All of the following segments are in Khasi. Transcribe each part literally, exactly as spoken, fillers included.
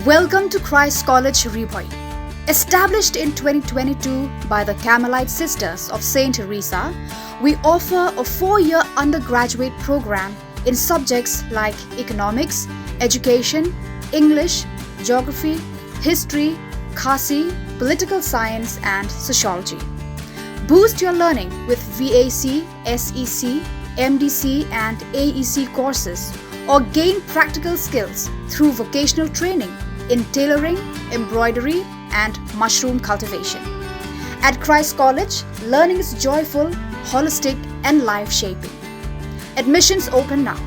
Welcome to Christ College Ri Bhoi. Established in twenty twenty-two by the Carmelite Sisters of Saint Teresa, we offer a four-year undergraduate program in subjects like economics, education, English, geography, history, Khasi, political science, and sociology. Boost your learning with V A C, S E C, M D C, and A E C courses, or gain practical skills through vocational training in tailoring, embroidery, and mushroom cultivation. At Christ College, learning is joyful, holistic, and life shaping. Admissions open now.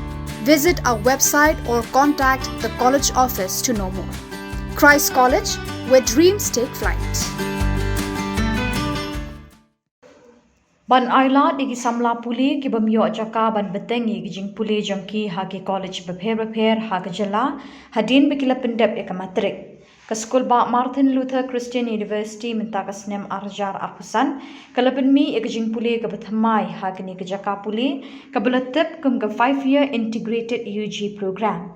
Visit our website or contact the college office to know more. Christ College, where dreams take flight. Ban ailad ïa ki samla pule ki bym ïoh jaka ban bteng ïa ki jingpule jong ki ha ki college bapher bapher ha ka jylla, hadien ba ki la pyndep ïa ka matrik. Ka skul bah Martin Luther Christian University mynta ka snem ar hajar arphew san ka la pynmih ïa ka jingpule kaba thymmai ha kane ka jaka pule kaba la tip kum ka five year integrated U G program.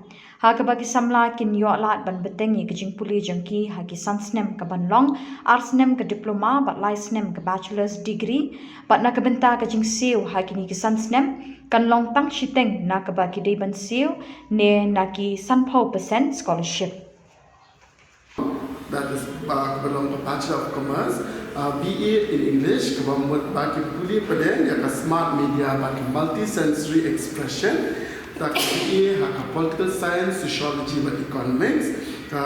Ha kaba ki samla kin ïoh lad ban bteng ïa ka jingpule jong ki ha ki san snem ka ban long, ar snem ka diploma bad lai snem ka bachelor's degree, bad na ka bynta ka jingsiew ha kine ki san snem kan long tang shiteng na kaba ki dei ban siew ne na ki sanphew percent scholarship. That is, uh, kaba long ka Bachelor of Commerce, uh, B A in English, kaba mut ba ki pule pdeng ïa ka Smart Media bad ka Multisensory Expression, ta ka B A ha ka Political Science, Sociology bad Economics, ka,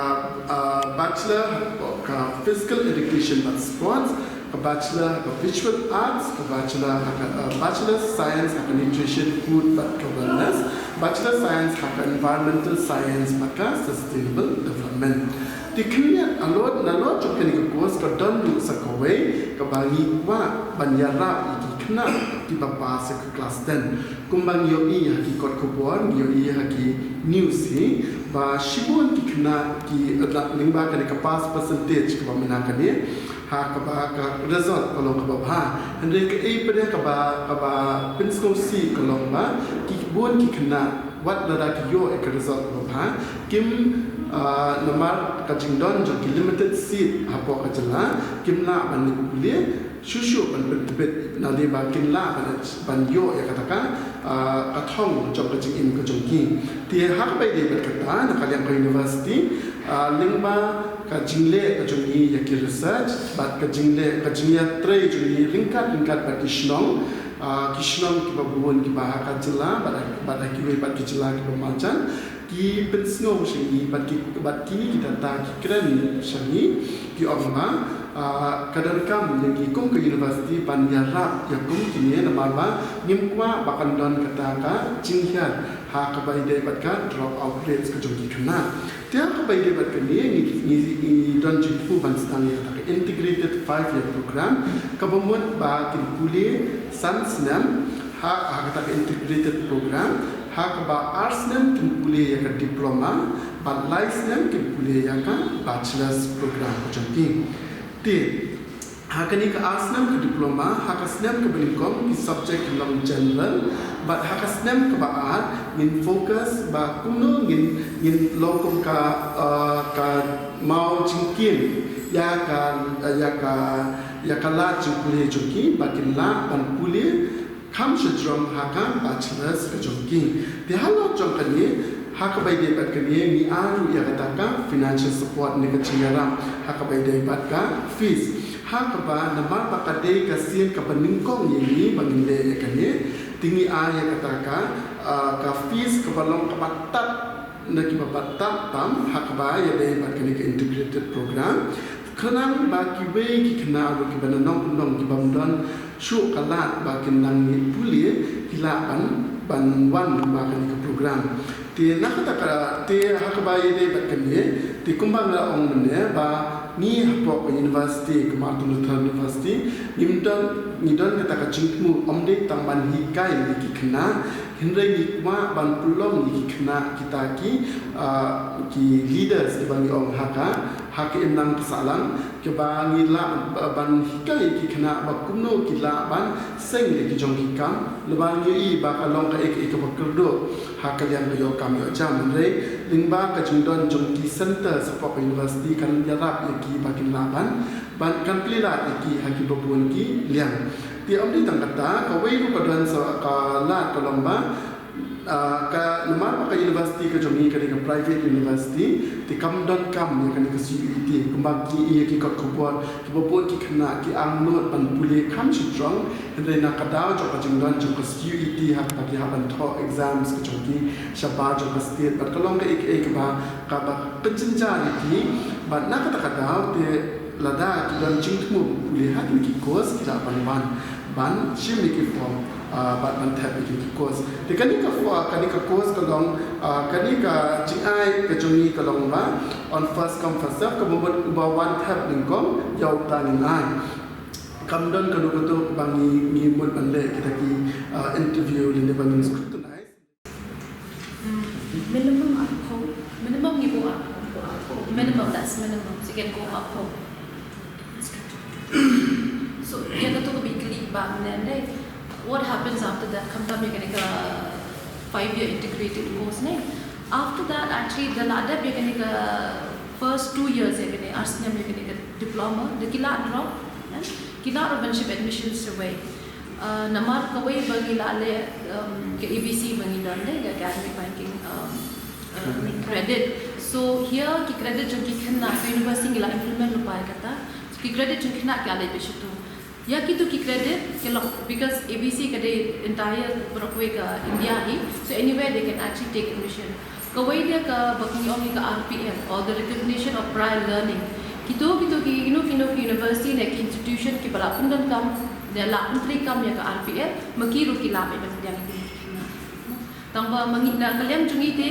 uh, Bachelor ha ka Physical Education bad Sports, ka Bachelor ha ka Visual Arts, ka Bachelor ha ka, uh, Bachelor Science ha ka Nutrition, Food bad ka Wellness, Bachelor Science ha ka Environmental Science bad ka Sustainable Development. Te khyndiat halor, nalor jong kane ka course ka don ruh sa kawei kaba ngi kwah ban ïarap ïa ki khynnah kiba pass ïa ka class ten. Kumba ngi ïohi ha ki kot khubor, ngi ïohi ha ki news hi ba shibun ki khynnah ki, eh, lyngba kane ka pass percentage kaba mynta kane, ha kaba ka result ka long kaba bha. Hynrei kaei pat kaba, kaba pynsngewsih ka long ba ki bun ki khynnah wat lada ki ïoh ïa ka result kaba bha, kim, ah, namar ka jingdon jong ki limited seat hapoh ka jylla, kim lah ban leit pule shuh shuh ban pyntbit, naduh ba kin lah ban, ban ïoh ïa kata ka, ah, ka thong jong ka jingim ka jong ki. Te ha kaba ïadei bad kata, na ka liang ka university, ah, lyngba ka jingleh ka jong ngi ïa ki research bad ka jingleh, ka jingïatrei jong ngi ryngkat ryngkat bad ki shnong, ah, ki shnong kiba bun kiba ha ka jylla bad, bad ha kiwei pat ki jylla kiba marjan, ki pynsngew sha ngi bad ki, bad kine ki data ki kren sha ngi, ki ong ba, ah, ka donkam ïa ngi kum ka university ban ïarap ïa kum kine namar ba ngim kwah ba kan don kata ka jinghiar ha kaba ïadei bad ka drop out rates ka jong ki khynnah. Te ha kaba ïadei bad kane ngi, ngi, ngi don jingthmu ban sdang ïa kata ka integrated five year program kaba mut ba kin pule san snem ha, ha kata ka integrated program, ha kaba ar snem kin pule ïa ka diploma bad lai snem kin pule ïa ka bachelor's program ka jong ki. Te ha kane ka ar snem ka diploma, ha ka snem kaba nyngkong ki subject ki long general, bad ha ka snem kaba ar ngin focus ba kumno ngin, ngin long kum ka, uh, ka maw jingkiew ïa ka, ïa ka, ïa ka lad jingpule jong ki ba kin lah ban pule kham shajrong ha ka bachelor's ka jong ki. Te halor jong kane, ha kaba ïadei bad kane ngi ai ruh ïa kata ka financial support ne ka jingïarap ha kaba ïadei bad ka fees. Ha kaba namar ba ka dei ka sien kaba nyngkong ïa ngi ba ngin leh ïa kane, te ngi ai ïa kata ka, ah, ka fees kaba long kaba tad na kiba bad tad tam ha kaba ïadei bad kane ka integrated program. Khnang ba kiwei ki khynnah ruh kiba na nongkyndong ki bym don shuh ka lad ba kin nang ïa pule, ki lah ban, ban wan lyngba kane ka program. Te na kata ka, te ha kaba ïadei bad kane, te kumba nga la ong mynne ba ngi hapoh ka university, ka Martin Luther University, ngim don, ngi don kata ka jingthmu ym dei tang ban hikai ïa ki khynnah, hynrei ngi kwah ban pynlong ïa ki khynnah kita ki, ah, ki leaders kiba ngi ong ha ka, ha ka imlang ka sahlang, kiba ngi lah, ah, ban hikai ïa ki khynnah ba kumno ki lah ban seng ïa ki jong ki kam, lyngba ngi ïohi ba ka long kaei kaei kaba kyrduh ha ka liang ka ïoh Jam hynrei lyngba ka jingdon jong ki centre hapoh ka university kan ïarap ïa ki ba kin lah ban, ban kan plie lad ïa ki ha kiba bun ki liang. Te ym dei tang kata, kawei ruh ka don sa ka lad ka long ba, ah, ka namar ba ka university ka jong ngi ka dei ka private university, te kam don kam ïa kane ka C U E T kumba ki ïa ki kot khubor kiba bun ki khynnah ki angnud ban pule kham shajrong. Hynrei na ka daw jong ka jingdon jong ka C U E T ha kaba ki hap ban thoh exams ka jong ki shabar jong ka state bad ka long kaei kaei kaba, kaba pynjynjar ïa ki. Bad na kata ka daw te lada ki don jingthmu pule ha kine ki course ki lah ban wan ban shim ïa ki form, ah, bad ban thep ïa kine ki course. Te kane ka fo-, kane ka course ka long, ah, kane ka jingai ka jong ngi ka long ba on first come first serve, kaba mut uba wan thep nyngkong ïa uta ngin ai. Kam don kano kato ba ngi, ngi mut ban leh kita ki, ah, interview lane ba ngin scrutinize. Mm, minimum arphew, minimum ngi buh arphew. Minimum, that's minimum. So you can go arphew. So ïa kato ka bikli ba mynne, what happens after that? Khamtam ïa kane ka five year integrated course ne. After that, actually, da la dep ïa kane ka first two years ïa kane, ar snem ïa kane ka diploma, da ki lah drop, eh? Ki lah ban shim admission straight away. Uh, namar kawei ba ngi la leh, um, ka A B C ba ngi don ne, ka academic banking, um, uh, credit. So here ki credit jong ki khynnah ka university ngi la implement lypa ïa kata. So ki credit jong ki khynnah ki la leit beit shato. Ïa kito ki credit ki long, because A B C ka dei entire baroh kawei ka India hi. So anywhere they can actually take admission. Kawei de kaba ngi ong ïa ka R P L, or the recognition of prior learning. Kito, kito ki, kino, kino ki university ne ki institution kiba la pyndonkam, ne la pyntreikam ïa ka R P L, ma ki ruh ki lah ban pynïaid ïa ki. Tang ba ma ngi na ka liang jong ngi te,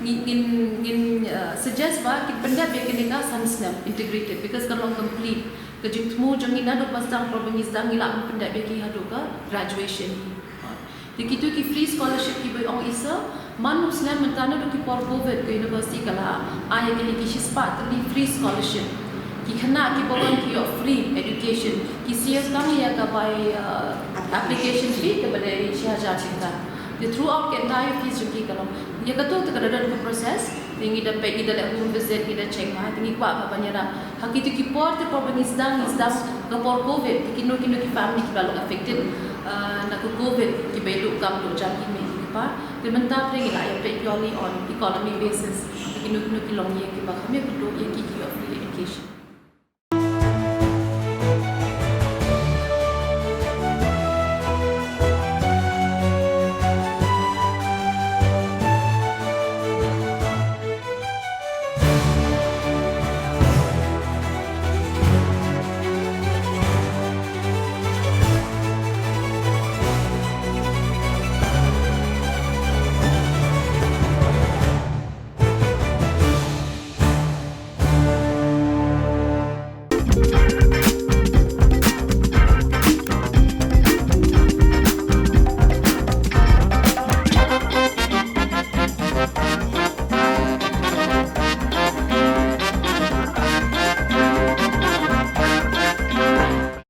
ngi, ngin, ngin, uh, suggest ba kin pyndep ïa kane ka san snem integrated, because ka long complete. Ka jingthmu jong ngi naduh ba sdang, por ba ngi sdang ngi lah ban pyndep ïa ki haduh ka graduation. Te kito ki free scholarship kiba ong i sir, man u snem mynta naduh ki por covid ka university ka la ai ïa kine ki shispah tylli free scholarship. Ki khynnah kiba wan ki ïoh free education, ki siew tang ïa ka bai, uh, application fee kaba dei shi hajar tyngka. Te throughout ka entire fees jong ki ka long. Ïa kato te ka da don ka process. Te ngi da peit, ngi da leh home visit, ngi da check bha, te ngi kwah ban ïarap. Ha kito ki por te por ba ngi sdang, ngi sdang ka por covid, te kino kino ki family kiba long affected, uh, na ka covid, kiba ïaduh kam duh jam i mei i pa. Te mynta te ngi la ïa peit purely on economy basis. Te kino kino ki longïing kiba kham ïa kynduh ïa ki ki ïoh free education.